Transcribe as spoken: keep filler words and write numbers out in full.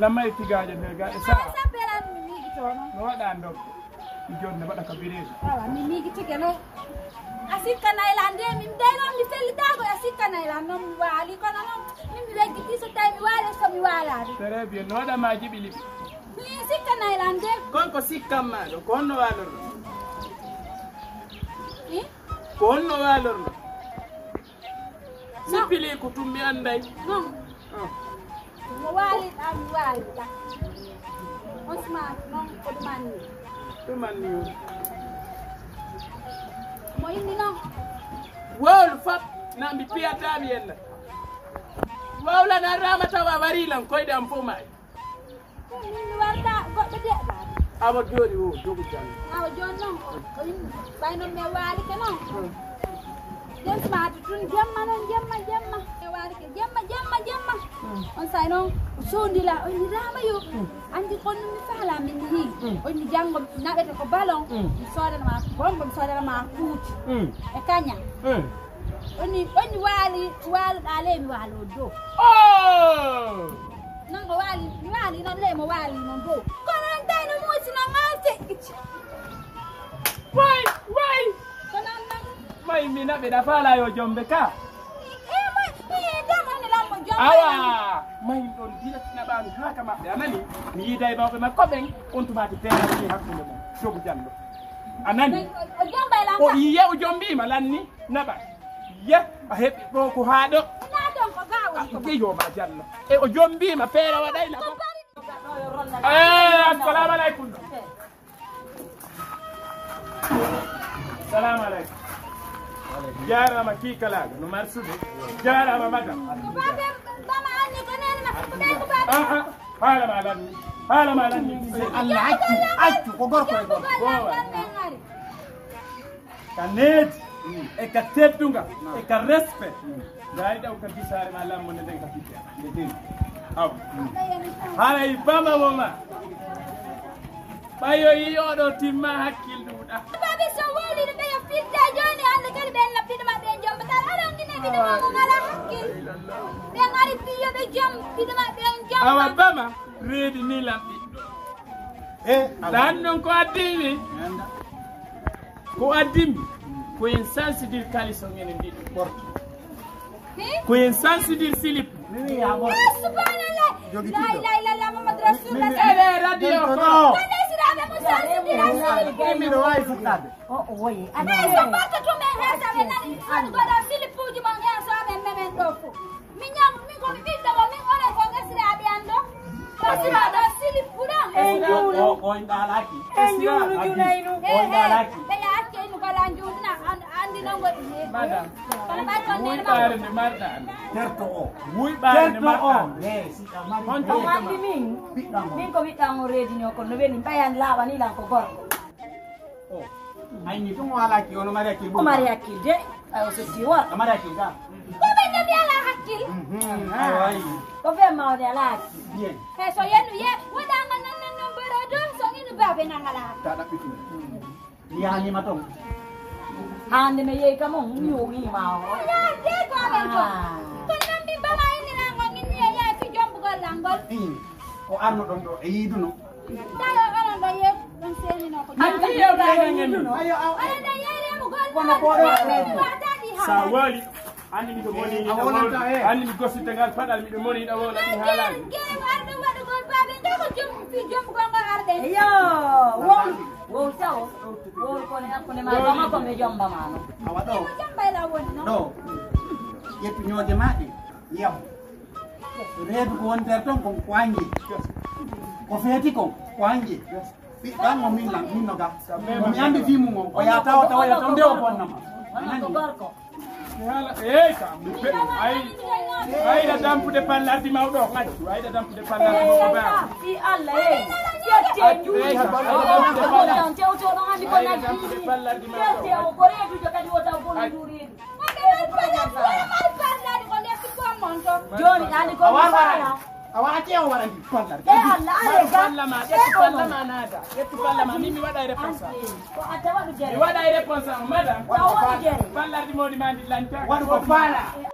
Lamma e tigaaje nde gaɗe sa. Awa, sabbere an mi miijitoo non. No waɗa ndokko? Mi jonne waɗa ka bireeji. Awa, mi miijitike non. A sikkanay lan de, min dey non mi fellitaako, a sikkanay lan non mi waali, kono non min mi wejjitii so tawi mi waali so mi waalaali. Très bien, no waɗa ma jiɓi liɓi? Mi sikkanay lan de. Kon ko sikkan ma ɗo, ko honno waalorno? Ih? Ko honno waalorno? Si pili ko tun mi anday. Non. Oh. Mo waali ɗan, mi waali ɗan. On suma non ko ɗumanni. Ɗumanni o. Mo inni non. Wowlu fop na mbi piyata mi yenna. Wowla na rama tawa wari lan koyɗe am fof maayi. Min mi warda goɗɗo de, baaba. Awa jooni o jogu janngo. Awa jooni non, o, o yimɓe, ɓay non mi waalike non. Nden si maati tun jemma non, jemma, jemma. Mi waalike jemma, jemma, jemma. On say non, o soondila, o inni Raama yo. Andi kon mi faala min ni. O inni janngo naɓete ko balon. Mi soodana ma bongo, mi soodana ma kuuti. E kaña. Oni, oni waali, waali ɗaa ley mi waalo dow. Oh! Non o waali, mi waali non ley mo waali non dow. Kono on tawi no muusi non maa seɗɗiti. Way, way! Ko non non. May mi naɓe ɗa faala yo jombe ka. Eh, may, eh, dama ni lambo jombe. Awa, may ɗon dila tina ɓaami haa ka maɓɓe. A nani? Mi yiiday mawɓe makko ɓen, on tumaati peerani hakkunde mon. Jogu janndo. A nani? O, o jomba e lambo. O yiye o jombiima lanni. Naɓa. Ye, a heɓi ɗo ko haa ɗo. Naa ɗon ko gaawol ko. Ke yo ma janna. E o jombiima feere waɗayna ko. Eh, assalamu alaikum. Salamu alaikum. Jaaraama kiikalaaga no marsude. Jaaraama madam. Ko baabe bama anni ko nene ma ko ɓe ko baabe. Ah, ah. Haala ma lanni. Haala ma lanni. Se Allah accu, accu ko gorko e gorko. Ka needi, e ka teddungal, e ka respect. Ngaari ɗaw ka bisaare ma lammo nde nden ka fitte. Nde nden. Aw. Haray bama mo ma. Ɓayo yi oɗo timma hakkil ɗuuɗa. Babi so wowli ɗum ɓe yo fidda jooni hannde kadi ɓen no piɗo maɓɓe en jomba. Tan aɗa anndi ne piɗo maɓɓe ngala hakkil. Ɓe ngari piyo ɓe jom piɗo maɓɓe en jomba. Awa bama reedi ni lamɗi. Eh, ɗan non ko addimi. Ko addimi. Ko en sansidir kaliso ngene ndi ɓorto. Ko en sansidir silip. Mimi ya mo. Ah, subhanallah. Jogi la ilaha illallah Muhammad Rasulullah. Ele radio ko. Wala sira be mo sansidir silip. Mimi no wai fukade. Oh, oh, woye. Ade so bakka to men hasa be nani. Adu goda silip uji mo ngi so be memen do fu. Min ñaam, min ko mi ɓiɗɗo mo, min onon ko gasiraaɓe an ɗo. Gasiraaɗo silip puɗa. En juulu. O, o, o, en ɗaalaaki. En juulu Junaynu. He, he. Ɓe yaaki en ko lan juulna, an-, andi non goɗɗi he. Madam. Kono ɓay kon nene ma. Wuyɓaare nde marɗa an. Terto o. Wuyɓaare nde marɗa an. Terto o. He, si a mari. Honto o andi min. Ɓiɗɗo am o. Min ko ɓiɗɗo am o reedini o, kono no weli ɓay an laaɓani lan ko gorko. Oh. Ay, ni tun wala ki, ono mari hakkil. O mari hakkil de. Ay, o sotti worko. A mari hakkil ka? Ko ɓe nde mi ala hakkil. Mhm. Awa, ay. Ko ɓe mawde ala hakkil. Bien. He, so yenu ye, wada man nan nan nan baro do, so nginu babe nan ala hakkil. Ta ɗaɓɓitu. Mi yahanima ton. Hande mi yehi ka mon, mi wowlima o. Ya, de ko amen ko. Ah. Ko non mi bama inni nan ko min ye, ye fi jombugol lan ngol. Mm. O arno ɗon ɗo, e yiiduno. Tawi onon ɗon yeeɓu ɗon seeninoo ko. An ka yeewtaani e ngen ɗum. Ayo, aw. Onon ɗon yeereemu gol. Kono ko ɗo. Sa waali, anndi miɗo moni, eh, a wowlanta, eh. Anndi mi gosita ngal paɗal, miɗo moni, hiɗa wowla ɗi haalaali. Ngen, ngen, arɗo waɗugol baabe, ngal ko jom, fi jombugol ngol arɓe. Yo, wow, wow tawo. Wow kono hakkunde ma, bama ko ɓe jomba ma no. Awa ɗo. Ko jomba e law woni no. Ɗo. Ƴettu ñooje ma ɗi. Yam. Reedu ko woni nder ton kon ko ange. Ko feeti kon ko ange. Ɓiɗɗo an o min lan, min no ga. Mo mi anndi fii mum on, o yaa tawa tawa yo ton nde o bonna ma. A nani? Mi haala, eey ka, mi pe-, ay, ayɗa dampude pallardi mawɗo o, ngaccu, ayɗa dampude pallardi mawɗo ba. Fii Allah, eey. Ƴettee juuɗe. Eey ka, ayɗa dampude pallardi. Tewtoɗo anndi ko naggi. Ayɗa dampude pallardi mawɗo. Ƴettee o ko reedujo kadi o taw bonu ndu reedu. Jooni, ani ko mi faala. A waati o wara ndi palla. E Allah, ale ga. Palla ma, ƴettu palla ma naata. Ƴettu palla ma, min mi waɗa réponse. Ko adda waɗu jere. Mi waɗa réponse, madame. Ko waɗu jere. Pallardi mawɗi ma ndi lanta. Waɗu ko faala. E